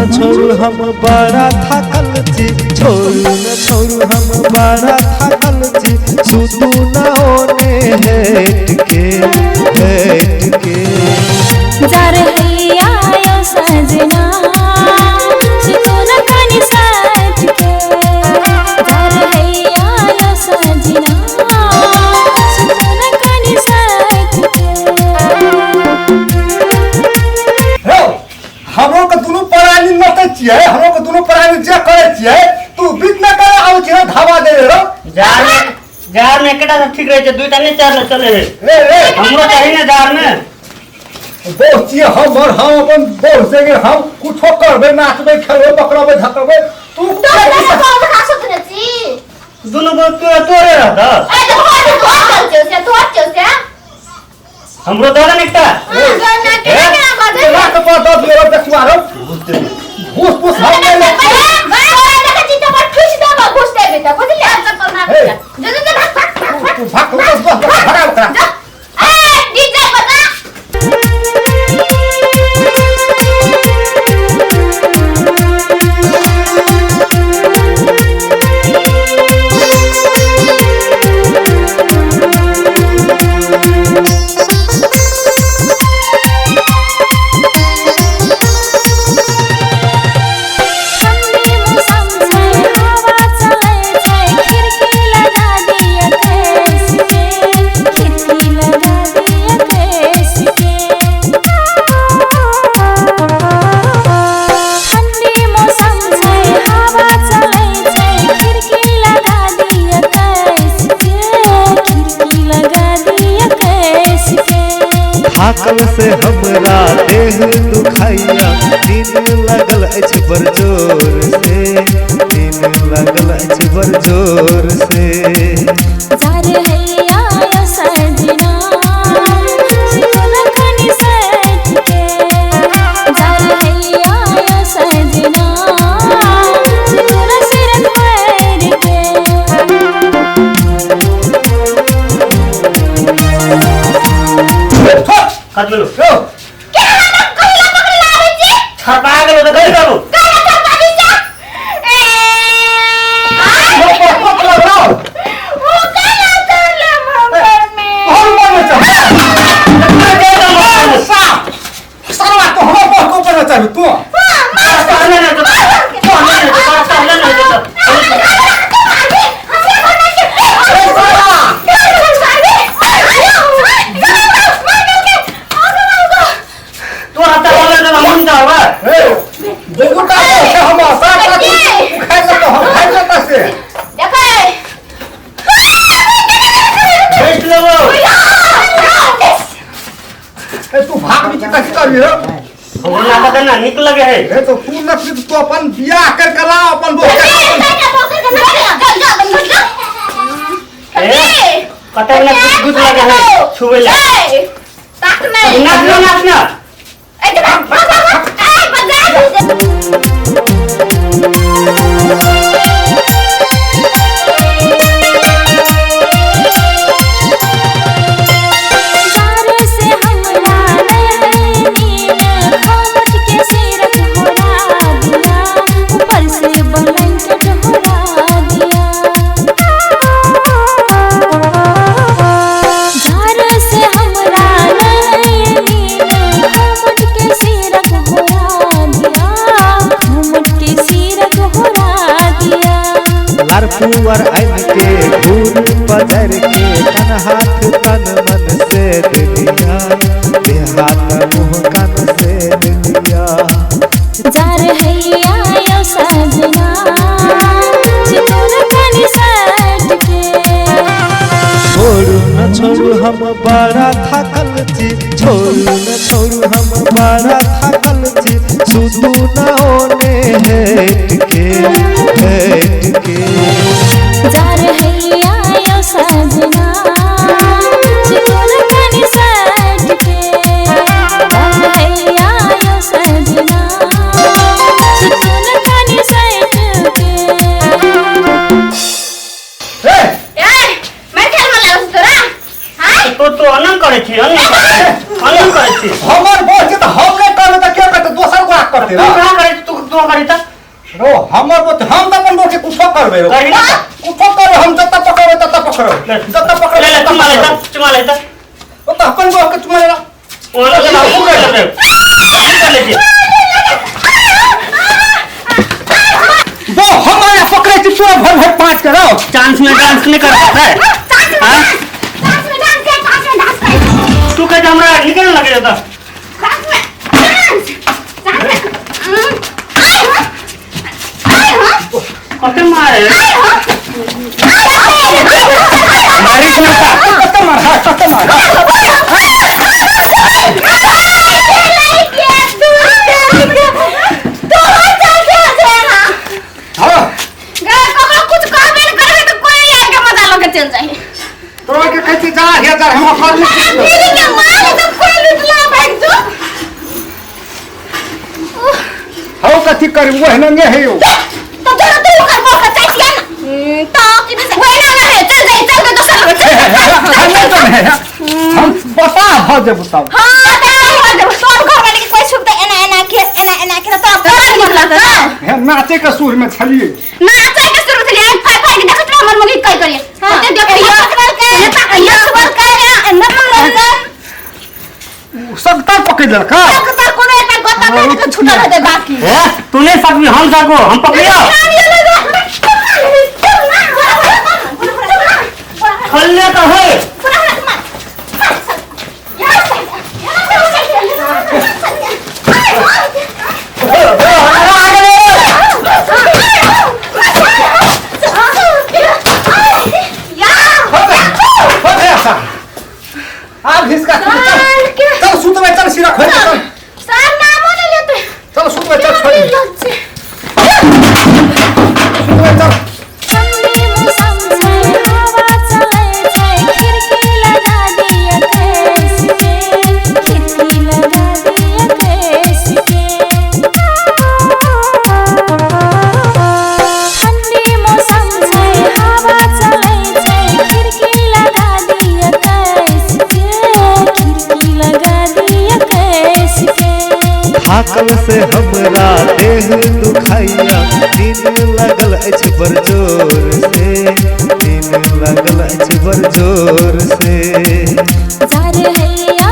न छोड़ू हम बड़ा थाकल छी, छोड़ू न छोड़ू हम बड़ा थाकल छी, सुतू न ओने हेट के, हेट के। जा रहैया यो सजना, सुतू न कनि साथ के। जा रहैया यो सजना, सुतू न कनि साथ के। हौ, हमरो के दुनू प्राणी नचै छियै, हमरो के दुनू प्राणी जे करै छियै, तू बीच में करे आबै छियै धावा दे रो। जार में, जार में एकेटा से ठीक रहै छै, दुईटा नहि चार ने चले है। रे रे हमरो चाही ने जार में। बहुत छियै हमर, हम अपन बहुत से हम कुछो करबै, नाचबै, खेलबै, पकड़बै, धकड़बै, तू दुनू गो तोरे रहत। हमरो दऽ दे ने एकटा। लाख पर दऽ दियौ देखुआ रो, घूस फूस हम नहि लै छियै। तू भाग, बस बस बस, भगा ओकरा। ठंडी मौसम छै, हवा चलै छै, खिड़की लगा दिया कैस के, खिड़की लगा दिया कैस के। ठंडी मौसम छै, हवा चलै छै, खिड़की लगा दिया कैस के, खिड़की लगा दिया कैस के। थाकल से हमरा देह दुखाइया, नींद लगल अछि बड़ जोर से, नींद लगल अछि बड़ जोर से। जा रहैया यो सजना, सुतू न कनि सट के। जा रहैया यो सजना, सुतू न सिरक पैर के। छोड़। कत गेलौ? यौ। छरपा गेलौ तऽ गई बाबू। लो, पक लगलौ। हम मरने चल। साफ सरवा तो हमर बह के ऊपर चढ़ तू। कहले नहि तऽ, कहले नहि तऽ, कहले नहि तऽ। तू हाथ बोले तऽ हम चढ़बै। ए दुनू का बह छै हमर, साफ का तू खाइ ले, हम खाइ ले से। बैठ लेबौ। ए तू भाग भी कथी करबी रे? हमरो लागत है ना नीक लगे है। ए तो तू न फिर तू अपन बियाह कर के ला अपन बह के। ए कते ने गुद गुद लगे है छुबै ला। नाच ना, नाच ना। जार से हमरा नहीं नींद, खोट के सिरक होरा दिया, ऊपर से ब्लैंकेट होरा दिया। जार से हमरा नहीं नींद, खोट के सिरक होरा दिया, खोट के सिरक होरा दिया। लार पुअर आनि के घूर पजर के, कन हाथ तन मन से दिलिया, देह हाथ मुँह कान से दिलिया। जा रहैया यो सजना, सुतू न कनि सट के। छोड़ू न छोड़ू हम बड़ा थाकल छी, छोड़ू न छोड़ू हम बड़ा थाकल छी, सुतू न ओने हेट के, हेट के। जा रहैया यो सजना, सुतू न कनि सट के। जा रहैया यो सजना, सुतू न कनि सट के। ए तो तो अनन करै छी, अनन करै छी, अनन करै छी। हमर बह छै तऽ हम नहि करबै तऽ के करतै? दोसर गोरा करतै तू रे। कहाँ करै छी? तू तू करी त रो हमर बोत हम त अपन बोके कुछो करबै रो। करी ना। कुछो करबै हम, जत्ता पकड़बै तत्ता पकड़बै, जत्ता पकड़बै ले ले तत्ता चुमा ले पकड़बै। त, चुमा ले त। ओ त अपन बोके चुमा लेला। ओ ले ले कर ले, कर ले छी। बो हमरा पकड़ै छी पूरा भर भर पाँच के रो। चांस में डांस नहीं कर सकता है। हां डांस में डांस कर, डांस में डांस कर। तू कह हमरा निकल लगे जाता। डांस में डांस, डांस में। आय हो, आय हो। कते मारे? आय हो। मारी सुनता। कत्ते मार, हां कत्ते मार। हां तोरा के कहै छी जा हे जा, हम अपन हौ कथी करी ओह नंगे हे यो। हम नहीं तो है, हम बता भ जेबो तब। हे नाचे के सुर में छलिए। नाचे के शुरू छलिए, फाइ फाइ के देखत हमर मगी कइ करिए। ओते देखिए देखिए सुबर के न मंगल सगता पकड़ लेलका। सगता कोनो एकटा गोता काट के छूटल हेतै बाकी। ए तू नहीं सकबी, हम सकबो, हम पकड़ियो। खल्ले तो है। हो गया सा आब हिसका चल चल सुतबै, चल सिरा खोल के चल। चल सुतबै, चल छोड़ सुतबै चल। ठंडी मौसम छै, हवा चलै छै, खिड़की लगा दिया कैस के, खिड़की लगा दिया कैस के। ठंडी मौसम छै, हवा चलै छै, खिड़की लगा दिया कैस के, खिड़की लगा दिया कैस के। थाकल से हमरा देह दुखाइया, नींद लगल अछि बड़ जोर से, नींद लगल अछि बड़ जोर से। जार हैया